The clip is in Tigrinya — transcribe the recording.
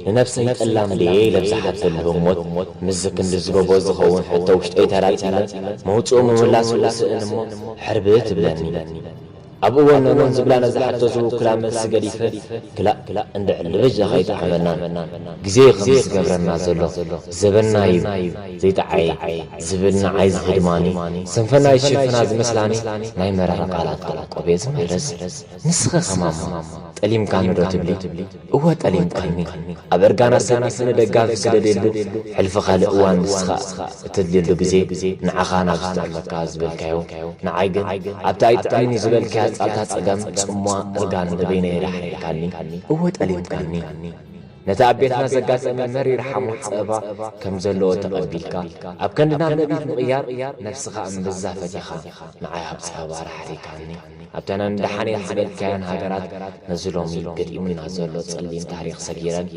ንነብሰይ ጠላም ድየ ኢለ ብዝሓተሉ ህሞት፣ ምስዚ ክንዲ ዝጎቦ ዝኸውን ሕቶ ውሽጠይ ተራጺመ፣ መውጽኦ ምምላስ ውስእን እሞ ሕርብት ትብለኒ። ኣብ እዋን እዋን ዝብላ ነዛ ሕቶ ዝውክላ መልሲ ገዲፈ፣ ክላእ፣ ክላእ፣ እንድዕል ልበጃኻ ኣይጠዓመናን። ግዜ እዩ ከምዚ ዝገብረና ዘሎ፣ ዘበንና እዩ ዘይጠዓየ ዝብል ንዓይ ዝህድማኒ፣ ሰንፈና ይሽፍና ዝመስላኒ ናይ መራር ቃላት ክዕቆብ እየ ዝመርጽ። ንስኺ ከማማ ጠሊምካኒ ዶ ትብሊ? እወ ጠሊምካኒ። ኣብ እርጋና ሰኒፍኒ ደጋፊ ዝደልየሉ፣ ሕልፊ ካልእ እዋን ንስኻ እትድልየሉ ግዜ፣ ንዓኻ ናብ ዝጥዕመካ ዝበልካዮ፣ ንዓይ ግን ኣብቲ ኣይጥዕምን እዩ ዝበልካዮ ጻልታ ጸገም ጽምዋ እርጋን ንበይነይ ዳሕሪርካኒ። እወ ጠሊምካኒ። ነቲ ኣብ ቤትና ዘጋጠመ መሪር ሓሞት ጸበባ ከም ዘለዎ ተቐቢልካ፣ ኣብ ከንዲ ናብ ነቢት ምቕያር ነብስኻ እምብዛ ፈቲኻ፣ ንዓይ ኣብ ጸበባ ዳሕሪካኒ። ኣብተን ደሓን እየን ዝበልካየን ሃገራት፣ ነዚ ሎሚ ገጢሙና ዘሎ ጸሊም ታሪኽ ሰጊረን፣